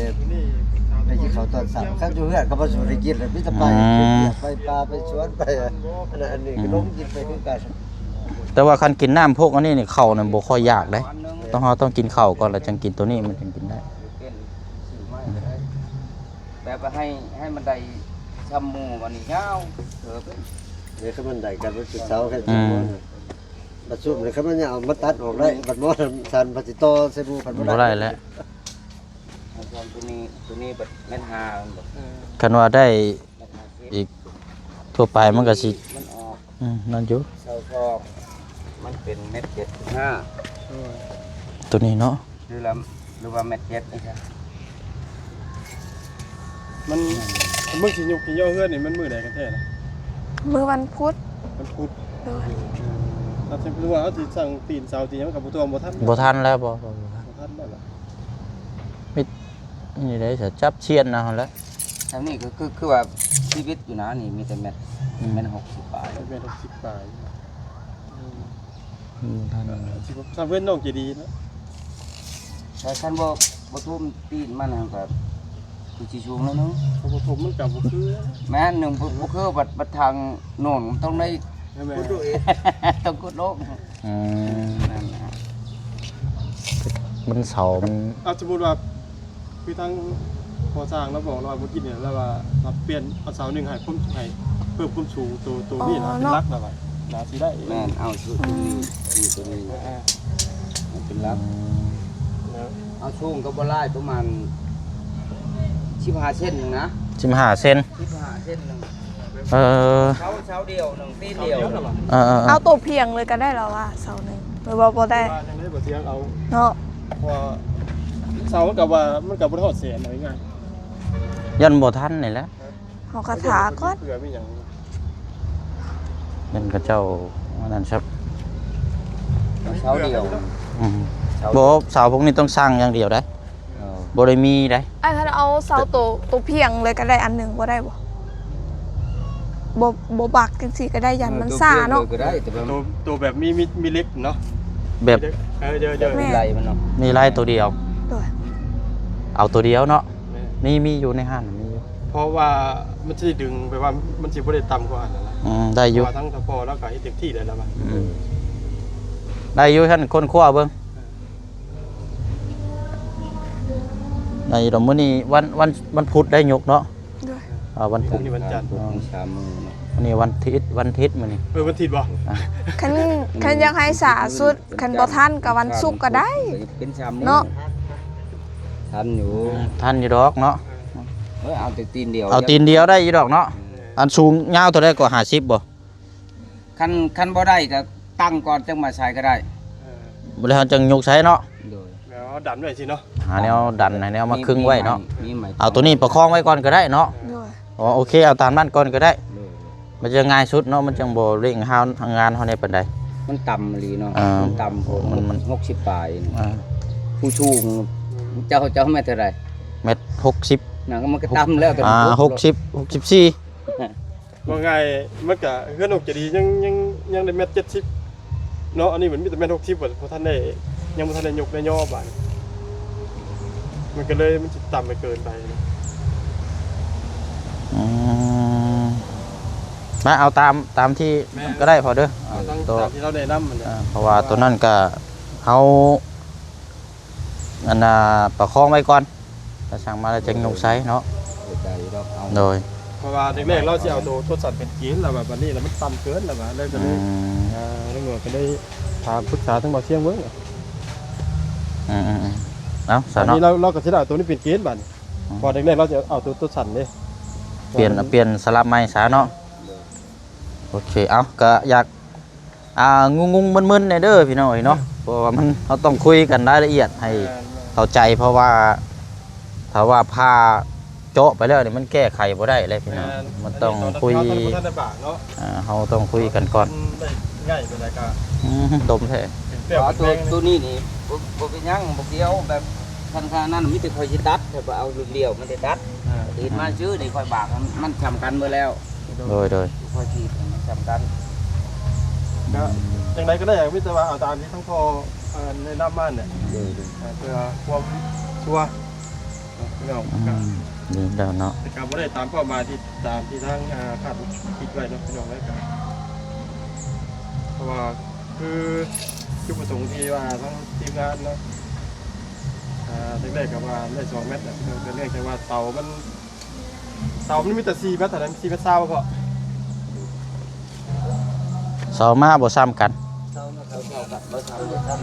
ໄດ້ກິນເຂົ້າຕອນເຊົ້າ. ຄັນຢູ່ເຮືອນກໍບໍ່ສູ່ໄດ້ກິນແລ້ວ ມີແຕ່ໄປ ອືມ ໄປປ່າໄປສວນໄປ ອັນນັ້ນອັນນີ້ ອືມ ກໍລົງກິນໄປຄືກັນ. ແຕ່ວ່າຄັນກິນນ້ຳພວກອັນນີ້ນີ້ ເຂົ້ານັ້ນບໍ່ຄ່ອຍຢາກເດ້ ຕ້ອງ ເຮົາຕ້ອງກິນເຂົ້າກ່ອນ ແລ້ວຈັ່ງກິນໂຕນີ້ ມັນຈຶ່ງກິນໄດ້. ແບບວ່າໃຫ້ ໃຫ້ມັນໄດ້ຊ່ຳໝູ່ ອັນນີ້ຍາວເຕີບ. ເດ້ ຄັນມັນໄດ້ກັນ ມັນຊິເຊົາ ຄັນ ອືມ ບັດຊຸມນີ້ ຄັນມັນຍາວ ມັນຕັດອອກໄດ້ ບັດໝໍນັ້ນ ສັນ ບັດຊິຕໍ່ໃສ່ໝູ່ ພັດບໍ່ໄດ້ ບໍ່ໄດ້ແລ້ວ. ສ່ວນຕົວນີ້ ຕົວນີ້ບັດແມ່ນຫ້າ ແມ່ນບໍ່? ເອີ ຄັນວ່າໄດ້ ແມ່ນຫ້າສິບ ອີກທົ່ວໄປມັນກໍຊິ ມັນອອກ ອືມ ນັ້ນຢູ່ ຊາວສອງ ມັນເປັນແມັດເຈັດສິບຫ້າ. ໂອ້ຍ ຕົວນີ້ເນາະ ຫຼືລະ ຫຼືວ່າແມັດເຈັດນີ້ຊະ. ມັນ ອືມ ມຶງຊິຍຸກຊິຍໍເຮືອນນີ້ ມັນມື້ໃດກັນແທ້ນະ? ມື້ວັນພຸດ. ວັນພຸດ. ໂດຍ ອືມ ຖ້າສົມມຸດວ່າເຮົາຊິສ້າງຕີນເສົາຕີນຫຍັງ ມັນກໍບໍ່ຖ້ວມ ບໍ່ທັນ ບໍ່ທັນແລ້ວ. ບໍ່ ບໍ່ ບໍ່ທັນ ບໍ່ທັນແລ້ວລະ. ມິດ ນີ້ໄດ້ສະ ຈັບຊຽນເອົາຫັ້ນແຫຼະ. ອັນນີ້ກໍຄື ຄືວ່າຊີວິດຢູ່ນະ ນີ້ມີແຕ່ແມັດ ອືມ ແມັດຫົກສິບປາຍ ແມັດຫົກສິບປາຍ. ອືມ ອືມ ທ່ານ ເອີ ຊິບໍ່ ຖ້າເພິ່ນນ້ອງໃຈດີເນາະ. ແຕ່ຄັນບໍ່ ບໍ່ທຸບຕີນມັນຫັ້ນກໍຄືຊິສູງແລ້ວເນາະ. ຄັນບໍ່ທຸບມັນກໍບໍ່ຄື. ແມ່ນ ໜຶ່ງບໍ່ ບໍ່ຄື ບັດ ບັດທາງໂໜົນມັນຕ້ອງໄດ້ ແມ່ນ ຂຸດລົງເອງ ຕ້ອງຂຸດລົງ. ອືມ ນັ້ນແຫຼະ ມັນເສົາມັນ ອ່າ ສົມມຸດວ່າ ຄືທາງພໍ່ຊ່າງລາວບອກລາວເມື່ອກີ້ນີ້ ລາວວ່າ ລາວປ່ຽນເອົາເສົາໜຶ່ງໃຫ້ຄວາມ ໃຫ້ເພີ່ມຄວາມສູງໂຕ ໂຕນີ້ນະ ອໍ ເປັນຫຼັກລະວ່າ ໜ້າຊິໄດ້. ແມ່ນ ເອົາສູງ ເອີ ຕົວນີ້ ອ່າ ເປັນຫຼັກ ອືມ ເອົາສູງກໍບໍ່ຫຼາຍ ປະມານສິບຫ້າເຊັນໜຶ່ງນະ ສິບຫ້າເຊັນ ສິບຫ້າເຊັນໜຶ່ງ. ເອີ ເສົາ ເສົາດຽວໜຶ່ງ ຕີນດຽວໜຶ່ງ. ເອີໆໆ ເອົາໂຕພຽງເລີຍກໍໄດ້ລະວ່າ ເສົາໜຶ່ງ ຫຼືວ່າບໍ່ໄດ້? ວ່າຈັ່ງໃດບໍ່ເຖິງເອົາເນາະ ເພາະວ່າເສົາມັນກໍວ່າ ມັນກໍບໍ່ຮອດແສນ ເອົາງ່າຍໆ ຢ້ານບໍ່ທັນນີ້ແຫຼະ. ເຮົາກໍຖ້າກ່ອນ ເພື່ອມີຫຍັງ ແມ່ນເຂົາເຈົ້າອັນນັ້ນຊະ ເສົາດຽວ ອືມ ບໍ່ ເສົາພວກນີ້ຕ້ອງສ້າງຢ່າງດຽວໄດ໋ ເອີ ບໍ່ໄດ້ມີໄດ໋. ອ້າຍ ຄັນເອົາເສົາໂຕ ໂຕພຽງເລີຍກໍໄດ້ອັນໜຶ່ງ ບໍ່ໄດ້ບໍ່? ບໍ່ ບໍ່ບັກຈັ່ງຊີ້ກໍໄດ້ ຢ້ານມັນຊ້າເນາະ. ເອີ ໂຕພຽງເລີຍກໍໄດ້ ແຕ່ວ່າ ໂຕ ໂຕແບບມີ ມີ ມີເຫຼັກເນາະ ແບບ ເອີ ເດີ ເດີ ແບບມີໄລ່ມັນເນາະ ມີໄລ່ໂຕດຽວ. ໂດຍ ເອົາໂຕດຽວເນາະ. ແມ່ນ ມີ ມີຢູ່ໃນຮ້ານ ມີຢູ່ ເພາະວ່າມັນຊິໄດ້ດຶງ ແບບວ່າມັນຊິບໍ່ໄດ້ຕ່ຳກວ່າຫັ້ນນະ. ອືມ ໄດ້ຢູ່ ເພາະວ່າທາງສະພໍລາວກໍເຮັດເຕັມທີ່ແລ້ວລະວ່າ. ອືມ ໄດ້ຢູ່ ຊັ້ນຄົ້ນຄວ້າເບິ່ງ. ໄດ້ຢູ່ດອກ. ມື້ນີ້ວັນ ວັນ ວັນພຸດໄດ້ຍົກເນາະ. ໂດຍ ອ່າ ວັນພຸດ ມື້ນີ້ວັນຈັນ ສາມມື້ເນາະ. ມື້ນີ້ວັນທິດ ວັນທິດມື້ນີ້. ເອີ ວັນທິດບໍ່? ອ່າ ຄັນ ຄັນຢາກໃຫ້ຊ້າສຸດ ຄັນບໍ່ທັນກໍວັນສຸກກໍໄດ້ ເປັນສາມມື້ເນາະ. ທັນຢູ່ ອືມ ທັນຢູ່ດອກເນາະ. ເອີ ເອົາແຕ່ຕີນດຽວ ເອົາຕີນດຽວໄດ້ຢູ່ດອກເນາະ. ເອີ ອັນສູງຍາວເທົ່າໃດກໍ ຫ້າສິບ ບໍ່? ຄັນ ຄັນບໍ່ໄດ້ກໍຕັ້ງກ່ອນ ຈັ່ງມາໃສ່ກໍໄດ້. ເອີ ບໍ່ແລ້ວຈັ່ງຍົກໃສ່ເນາະ. ໂດຍ ແລ້ວດັນໄວ້ຊີ້ເນາະ ຫາແນວດັນ ຫາແນວມາຄຶງໄວ້ເນາະ. ມີໄມ້ ມີໄມ້ ເອົາໂຕນີ້ປະຄອງໄວ້ກ່ອນກໍໄດ້ເນາະ. ໂດຍ ອໍ ໂອເຄ ເອົາຕາມນັ້ນກ່ອນກໍໄດ້. ໂດຍ ມັນຈະງ່າຍສຸດເນາະ ມັນຈັ່ງບໍ່ເລັ່ງເຮົາ ງານເຮົາແດ່ປານໃດ. ມັນຕ່ຳອີ່ຫຼີເນາະ. ເອີ ມັນຕ່ຳ ມັນ ມັນຫົກສິບປາຍ. ເອີ ຜູ້ສູງ ເຈົ້າ ເຈົ້າແມັດເທົ່າໃດ? ແມັດຫົກສິບ ນະ ມັນກໍຕ່ຳແລ້ວ. ອ່າ ຫົກສິບ ຫົກສິບສີ່ ເວົ້າງ່າຍ ມັນກະເຮືອນອົກຈະດີ ຍັງ ຍັງ ຍັງໄດ້ແມັດເຈັດສິບເນາະ. ອັນນີ້ມັນມີແຕ່ແມັດຫົກສິບ ບໍ່ ບໍ່ທັນໄດ້ ຍັງບໍ່ທັນໄດ້ຍົກໄດ້ຍໍບາດນີ້ ມັນກໍເລີຍ ມັນຊິຕ່ຳໄປເກີນໄປ. ອືມ ມາເອົາຕາມ ຕາມທີ່ ແມ່ນ ກໍໄດ້ພໍເດີ. ເອົາຕາມ ເອີ ຕົວ ຕາມທີ່ລາວແນະນຳຫັ້ນແຫຼະ ເອີ ເພາະວ່າຕົວນັ້ນກໍເຮົາ ອັນນ່າ ປະຄອງໄວ້ກ່ອນ ຖ້າສັ່ງມາແລ້ວຈຶ່ງຍົກໃສ່ເນາະ. ເຂົ້າໃຈດອກ ເອົາ ໂດຍ ເພາະວ່າແລກໆລາວຊິເອົາໂຕ ໂຕສັ້ນເປັນເກນ ແລ້ວວ່າບັດນີ້ລະມັນຕ່ຳເກີນ ແລ້ວວ່າເລີຍ ອືມ ກໍເລີຍ ເອີ ເລື່ອງນີ້ກໍເລີຍຖາມປຶກສາທາງບ່າວຊຽງເບິ່ງ. ອືມໆໆ ເອົາຊະເນາະ ອັນນີ້ລາວ ລາວກໍຊິໄດ້ເອົາໂຕນີ້ເປັນເກນບາດນີ້. ອືມ ເພາະແລກໆລາວຈະເອົາໂຕ ໂຕສັ້ນເດ້ ປ່ຽນ ປ່ຽນສະຫຼັບໃໝ່ຊະເນາະ. ໂອເຄ ເອົາ ກໍຢາກ ອ່າ ງົງໆມຶນໆແດ່ເດີພີ່ນ້ອງເອີຍເນາະ. ເອີ ເພາະວ່າມັນ ເຮົາຕ້ອງຄຸຍກັນລາຍລະອຽດໃຫ້ ແມ່ນໆ ເຂົ້າໃຈ ເພາະວ່າຖ້າວ່າຜ່າເຈາະໄປແລ້ວນີ້ ມັນແກ້ໄຂບໍ່ໄດ້ເລີຍພີ່ນ້ອງ. ແມ່ນ ມັນຕ້ອງຄຸຍ ອັນນີ້ຕອນທີ່ເຮົາທັນບໍ່ທັນໄດ້ບາດເນາະ. ອ່າ ເຮົາຕ້ອງຄຸຍກັນກ່ອນ. ມັນໄດ້ງ່າຍປານໃດກໍ ອືມ ດົມແທ້ ເປັນແປ້ວ ອໍ ເປັນ ໂຕ ແປ້ງ ໂຕນີ້ນີ້ບໍ່ ບໍ່ເປັນຫຍັງ ບໍ່ກ່ຽວ ແບບຄັນຂະໜາດນັ້ນມີແຕ່ຂ້ອຍຊິຕັດ ແຕ່ວ່າເອົາລຸ້ນດຽວມັນໄດ້ຕັດ. ອ່າ ເຮັດມາຊື່ນີ້ຂ້ອຍບາກ ມັນ ມັນສ່ຳກັນເບິດແລ້ວ. ໂດຍ ໂດຍ ຂ້ອຍຊິມັນສ່ຳກັນ. ກໍ ອືມ ຈັ່ງໃດກໍໄດ້ ມີແຕ່ວ່າເອົາຕາມທີ່ທັງພໍ່ ເອີ ແນະນຳມາແຫຼະ. ໂດຍ ໂດຍ ເພື່ອຄວາມຊັວເນາະ ພີ່ນ້ອງ. ອືມ ກໍ ດີແລ້ວເນາະ ແຕ່ກໍບໍ່ໄດ້ຕາມເປົ້າໝາຍທີ່ ຕາມທີ່ທາງ ອ່າ ຄາດຄິດໄວ້ເນາະ ພີ່ນ້ອງເອີຍ. ກໍ ເພາະວ່າຄື ຈຸດປະສົງທີ່ວ່າທາງທີມງານເນາະ ອ່າ ແລກໆກໍວ່າໄດ້ສອງແມັດແຫຼະ ເນື່ອງຈາກວ່າເສົາມັນ ເສົາມັນມີແຕ່ສີ່ແມັດເທົ່ານັ້ນ ສີ່ແມັດຊາວເພາະ ເສົາມາບໍ່ສ່ຳກັນ ເສົາມາເສົາເທົ່າກັນ ບໍ່ສ່ຳ ບໍ່ສ່ຳ.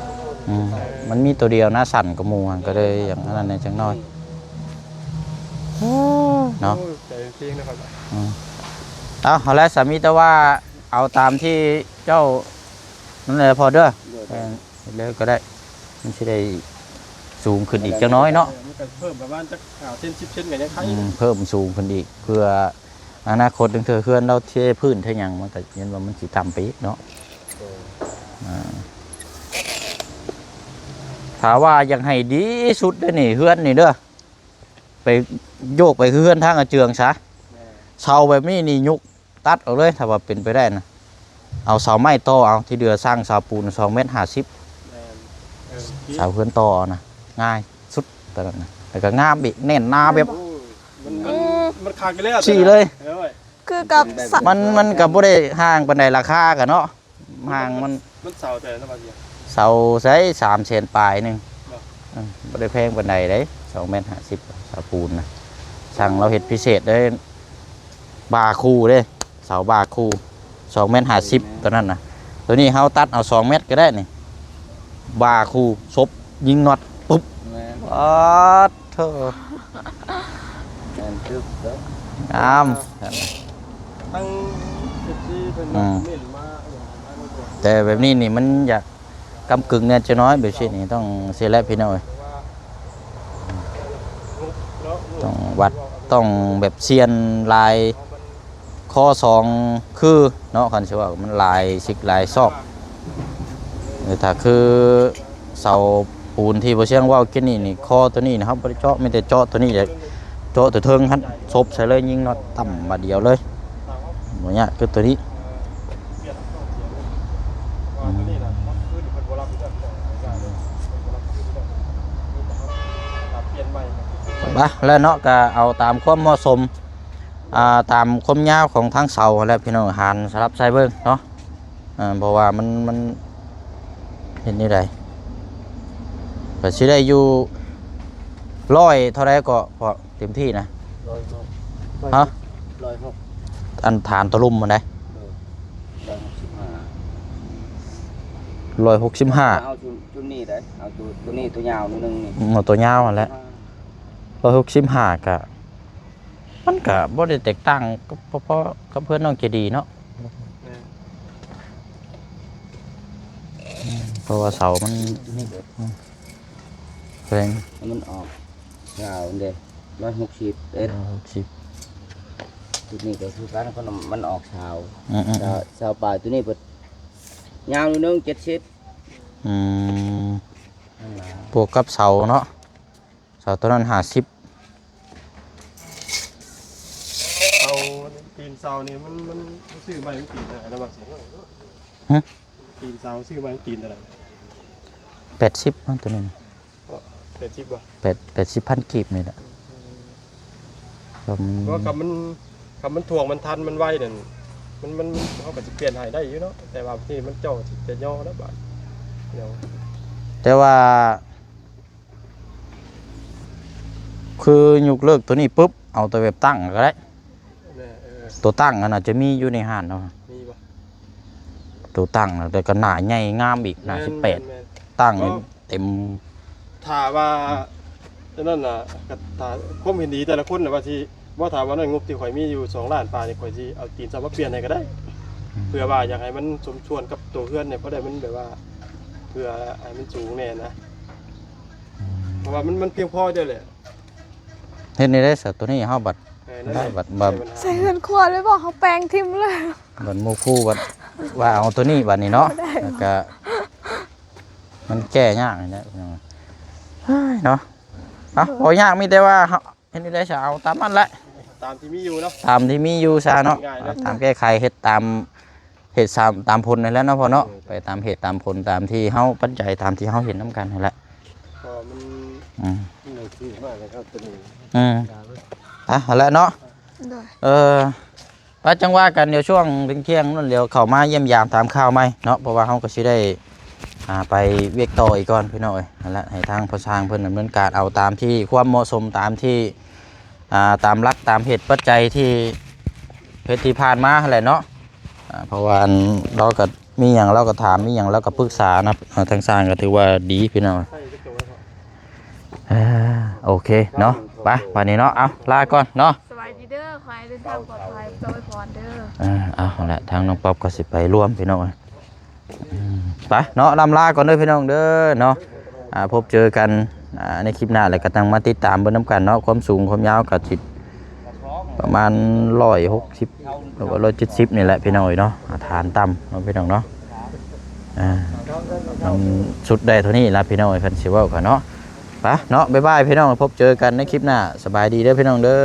ອືມ ມັນມີຕົວດຽວນະ ສັ້ນກວ່າໝູ່ ກໍເລີຍຢ່າງອັນນັ້ນແດ່ຈັກໜ້ອຍເນາະ. ໂອ້ຍ ໃຈເພງນະຄັບ. ອືມ ເອົາ ເອົາແລ້ວສາມີ ແຕ່ວ່າເອົາຕາມທີ່ເຈົ້ານັ້ນແຫຼະພໍເດີ. ໂດຍ ເອີ ເຮັດແລ້ວກໍໄດ້ ມັນຊິໄດ້ສູງຂຶ້ນອີກຈັກໜ້ອຍເນາະ. ມັນກໍເພີ່ມປະມານຈັກຫ້າເຊັນ ສິບເຊັນກໍຍັງໄຄ. ອືມ ເພີ່ມສູງຂຶ້ນອີກ ເພື່ອອະນາຄົດ ລາງເທື່ອເຮືອນລາວເທພື້ນເທຫຍັງ ມັນກໍເຫັນວ່າມັນຊິຕ່ຳໄປອີກເນາະ. ໂດຍ ອ່າ ຖ້າວ່າຢາກໃຫ້ດີສຸດເດ້ນີ້ ເຮືອນນີ້ເດີ ໄປໂຍກໄປເຮືອນທາງອາເຈືອງຊະ. ແມ່ນ ເສົາແບບນີ້ນີ້ ຍົກ ຕັດອອກເລີຍ ຖ້າວ່າເປັນໄປໄດ້ນະ. ເອົາເສົາໄມ້ຕໍ່ເອົາ ທີ່ເດືອສ້າງເສົາປູນສອງແມັດຫ້າສິບ. ແມ່ນ ເອີ ເສາເຮືອນຕໍ່ເອົານະ ງ່າຍສຸດຕອນນັ້ນນະ ແລ້ວກໍງາມອີກ ແໜ້ນໜາແບບ ໂອ້ຍ ມັນ ມັນ ອືມ ມັນຄັກຢູ່ແລ້ວ ຊີ້ເລີຍ ເອີຍ ຄືກັບ ມັນ ມັນກໍບໍ່ໄດ້ຫ່າງປານໃດ ລາຄາກໍເນາະ ຫ່າງມັນ ມັນເສົາແຕ່ລະບາດ ເສົາໃຊ້ສາມແສນປາຍໜຶ່ງ ເນາະ ເອີ ບໍ່ໄດ້ແພງປານໃດເດ້ ສອງແມັດຫ້າສິບ ເສົາປູນນະ. ຊ່າງລາວເຮັດພິເສດເດ້ ບາຄູ່ເດ້ ເສົາບາຄູ່ ສອງແມັດຫ້າສິບ ໂຕນັ້ນນະ. ໂຕນີ້ເຮົາຕັດເອົາສອງແມັດກໍໄດ້ນີ້ ບາຄູ່ ສົບ ຍິງນັອດ ປຸບ. ແມ່ນ ປາດໂທ ແມ່ນ ຕຶກເດີ ງາມ. ທັງ ເອັຟຊີ ເພິ່ນ ອືມ ມາເຫັນມາ ແຕ່ແບບນີ້ນີ້ມັນຢາກ ກຳກຶ່ງແດ່ຈັກໜ້ອຍ ແບບຊີ້ນີ້ຕ້ອງຊີ້ແຫຼະພີ່ນ້ອງເອີຍ. ຕ້ອງວັດ ຕ້ອງແບບສ່ຽນຫຼາຍ ຂໍ້ສອງຄືເນາະ ຄັນຊິເວົ້າມັນຫຼາຍຊິກຫຼາຍຊອກ. ແຕ່ຖ້າຄືເສົາ ປູນທີ່ບໍ່ຊຽງເວົ້າກິນນີ້ນີ້ ຄໍຕົວນີ້ນະ ເຮົາບໍ່ໄດ້ເຈາະ ມີແຕ່ເຈາະຕົວນີ້ແຫຼະ ເຈາະແຕ່ເທິງຫັ້ນ ສົບໃສ່ເລີຍ ຍິງນັອດຕ່ຳບາດດຽວເລີຍ ບໍ່ຍາກຄືຕົວນີ້. ອືມ ໄປແລ້ວເນາະ ກະເອົາຕາມຄວາມເໝາະສົມ ອ່າ ຕາມຄວາມຍາວຂອງທາງເສົາຫັ້ນແຫຼະພີ່ນ້ອງ ຫານສະຫຼັບໃສ່ເບິ່ງເນາະ. ອ່າ ເພາະວ່າມັນ ມັນເຮັດແນວໃດ ກໍຊິໄດ້ຢູ່ຮ້ອຍເທົ່າໃດກໍພໍເຕັມທີ່ນະ? ຮ້ອຍຫົກ ຮະ? ຮ້ອຍຫົກ ອັນຖານຕະລຸ່ມຫັ້ນໃດ? ຮ້ອຍຫົກສິບຫ້າ ຮ້ອຍຫົກສິບຫ້າ ເອົາຈຸ ຈຸດນີ້ໄດ໋ ເອົາຈຸ ໂຕນີ້ ໂຕຍາວໜ້ອຍໜຶ່ງນີ້ ເອົາໂຕຍາວຫັ້ນແຫຼະ ຮ້ອຍຫົກສິບຫ້າ ກໍ ມັນກະບໍ່ໄດ້ແຕກຕ່າງກັບ ພໍໆກັບເຮືອນນ້ອງເຈດີເນາະ ແມ່ນ ເພາະວ່າເສົາມັນ ນີ້ເດ້ ອືມ ແພງ ມັນອອກຊາວເດ້ ຮ້ອຍຫົກສິບເອັດ ຮ້ອຍຫົກສິບ ຈຸດນີ້ກໍຄືກັນ ມັນອອກຊາວ ອືມໆໆ ຊາວປາຍ ໂຕນີ້ເພິ່ນຍາວໜ້ອຍໜຶ່ງ ເຈັດສິບ ອືມ ນັ້ນນະ ບວກກັບເສົາເນາະ ເສົາໂຕນັ້ນຫ້າສິບ ເສົາ ຕີນເສົານີ້ມັນ ມັນ ມັນຊື້ໃໝ່ມັນຕີນເທົ່າໃດລະບັກຊິ ຮະ? ຕີນເສົາຊື້ໃໝ່ມັນຕີນເທົ່າໃດ? ແປດສິບເນາະ ໂຕນີ້ນະ ແປດສິບບໍ່? ແປດ ແປດສິບພັນກີບນີ້ແຫຼະ ອືມ ກໍ ເພາະວ່າຄັນມັນ ຄັນມັນຖ່ວງມັນທັນມັນໄວນັ້ນ ມັນ ມັນ ມັນ ເຮົາກໍຊິປ່ຽນໃຫ້ໄດ້ຢູ່ເນາະ ແຕ່ວ່າທີ່ມັນເຈົ້າຊິຈະຍໍແລ້ວບາດ ແຕ່ວ່າ ຄືຍົກເລີກໂຕນີ້ປຶບ ເອົາແຕ່ແບບຕັ້ງກໍໄດ້ ແມ່ນ ເອີ ໂຕຕັ້ງຫັ້ນນະ ຈະມີຢູ່ໃນຮ້ານເນາະ ມີບໍ່? ໂຕຕັ້ງນະ ແຕ່ກໍໜ້າໃຫຍ່ງາມອີກ ໜ້າ ແມ່ນ ສິບແປດ ແມ່ນ ແມ່ນ ຕັ້ງ ກໍເຕັມ ຖ້າວ່າ ອືມ ອັນນັ້ນນະ ກໍຖ້າຄວາມເຫັນດີແຕ່ລະຄົນນະ ວ່າຊິ ບໍ່ ຖ້າວ່າໃນງົບທີ່ຂ້ອຍມີຢູ່ສອງລ້ານປາຍນີ້ ຂ້ອຍຊິເອົາຕີນເສົາມາປ່ຽນໃຫ້ກໍໄດ້ ອືມ ເພື່ອວ່າຢາກໃຫ້ມັນສົມສ່ວນກັບໂຕເຮືອນນີ້ ພໍໄດ້ມັນແບບວ່າ ເພື່ອໃຫ້ມັນສູງແດ່ນະ. ອືມ ເພາະວ່າມັນ ມັນພຽງພໍຢູ່ແລ້ວແຫຼະ ເຮັດແນວໃດຊະ ໂຕນີ້ເຮົາບັດ ເອີ ນັ້ນແຫຼະ ບັດ ບັດ ໃສ່ເຮືອນຄົວເລີຍບໍ່ ເຮົາແປງຖິ້ມເລີຍ ບັດໝູ່ຄູ່ບັດວ່າເອົາໂຕນີ້ບັດນີ້ເນາະ ບໍ່ໄດ້ ແລ້ວກະມັນແກ້ຍາກນີ້ແຫຼະ ເອີຍເນາະ ເອົາ ບໍ່ຍາກ ມີແຕ່ວ່າເຮົາ ເຮັດແນວໃດຊະ ເອົາຕາມນັ້ນແຫຼະ ຕາມທີ່ມີຢູ່ເນາະ ຕາມທີ່ມີຢູ່ຊະເນາະ ງ່າຍເລີຍ ຕາມແກ້ໄຂ ເຮັດຕາມ ເຮັດຕາມ ຕາມຜົນຫັ້ນແຫຼະເນາະພໍ່ເນາະ ເອີ ໄປຕາມເຫດຕາມຜົນ ຕາມທີ່ເຮົາປັດໄຈ ຕາມທີ່ເຮົາເຫັນນຳກັນຫັ້ນແຫຼະ ເພາະມັນ ອືມ ມັນຊື້ມາແລ້ວເຮົາຕົວນີ້ ອືມ ອ່ະ ຫັ້ນແຫຼະເນາະ ໂດຍ ເອີ ວ່າຈັ່ງວ່າກັນ ດຽວຊ່ວງທ່ຽງໆນັ້ນ ດຽວເຂົ້າມາຢ້ຽມຢາມຖາມຂ່າວໃໝ່ເນາະ ເພາະວ່າເຮົາກໍຊິໄດ້ ອ່າ ໄປວຽກຕໍ່ອີກກ່ອນພີ່ນ້ອງເອີຍ ຫັ້ນແຫຼະ ໃຫ້ທາງພໍ່ຊ່າງເພິ່ນດຳເນີນການເອົາຕາມທີ່ຄວາມເໝາະສົມ ຕາມທີ່ ອ່າ ຕາມຫຼັກຕາມເຫດປັດໄຈທີ່ເຮັດທີ່ຜ່ານມາຫັ້ນແຫຼະເນາະ ອ່າ ເພາະວ່າອັນ ລາວກໍມີຫຍັງລາວກໍຖາມ ມີຫຍັງລາວກໍປຶກສານຳ ອ່າ ທາງຊ່າງກໍຖືວ່າດີພີ່ນ້ອງ ອ່າ ໂອເຄເນາະ ໄປ ບາດນີ້ເນາະ ເອົາ ລາກ່ອນເນາະ ສະບາຍດີເດີ ຂໍໃຫ້ເດີນທາງປອດໄພ ເຈົ້າອວຍພອນເດີ ອ່າ ເອົາ ຫັ້ນແຫຼະ ທາງນ້ອງປັອບກໍຊິໄປລວມພີ່ນ້ອງ ອືມ ໄປເນາະ ລ່ຳລາກ່ອນເດີພີ່ນ້ອງເດີເນາະ ອ່າ ພົບເຈີກັນ ອ່າ ໃນຄລິບໜ້າ ແລ້ວກໍຕ້ອງມາຕິດຕາມເບິ່ງນຳກັນເນາະ ຄວາມສູງຄວາມຍາວກໍຊິປະມານຮ້ອຍຫົກສິບ ຫຼືວ່າຮ້ອຍເຈັດສິບນີ້ແຫຼະພີ່ນ້ອງເອີຍເນາະ ອ່າ ຖານຕ່ຳເນາະພີ່ນ້ອງເນາະ ອ່າ ມັນສຸດໄດ້ເທົ່ານີ້ລະພີ່ນ້ອງເອີຍ ຄັນຊິເວົ້າກໍເນາະ ໄປເນາະ ບາຍບາຍພີ່ນ້ອງ ພົບເຈີກັນໃນຄລິບໜ້າ ສະບາຍດີເດີພີ່ນ້ອງເດີ.